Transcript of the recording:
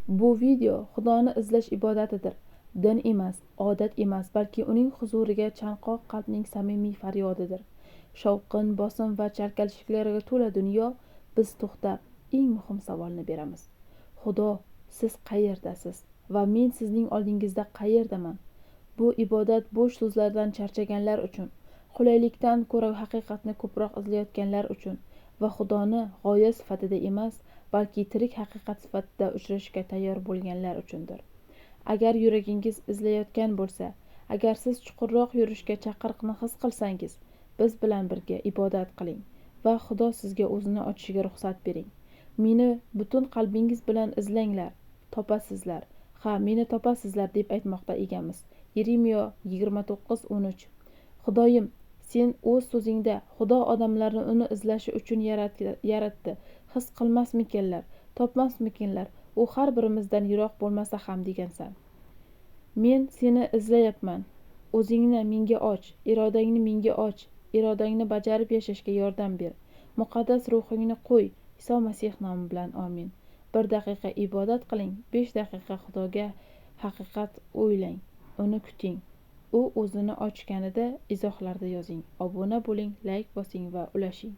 Bu video Xudoni izlash ibodatidir. Din emas, odat emas, balki uning huzuriga chanqoq qalbning samimiy faryodidir. Shovqin, bosim va chalkashliklarga to'la dunyo biz to'xtab, eng muhim savolni beramiz. Xudo, siz qayerdasiz va men sizning oldingizda qayerdaman? Bu ibodat bo'sh so'zlardan charchaganlar uchun, qulaylikdan ko'ra haqiqatni ko'proq izlayotganlar uchun va Xudoni g'oya sifatida emas, balki tirik haqiqat sifatida uchrashishga tayyor bo'lganlar uchundir. Agar yuragingiz izlayotgan bo'lsa, agar siz chuqurroq yurishga chaqiriqni his qilsangiz, biz bilan birga ibodat qiling va Xudo sizga o'zini ochishiga ruxsat bering. Meni butun qalbingiz bilan izlanglar, topasizlar. Ha, meni topasizlar deb aytmoqda egamiz. Yeremiya 29:13. Xudoyim, sen o'z so'zingda Xudo odamlarni uni izlashi uchun yaratdi. His qilmasmikinlar, topmasmikinlar, u har birimizdan yiroq bo'lmasa ham degansan. Men seni izlayapman. O'zingni menga och, irodangni menga och, irodangni bajarib yashashga yordam ber. Muqaddas ruhingni qo'y, Iso Masih nomi bilan amin. 1 daqiqa ibodat qiling, 5 daqiqa Xudoga haqiqat o'ylang, uni kuting. U o'zini ochganida izohlarda yozing, obuna bo'ling, like bosing va ulashing.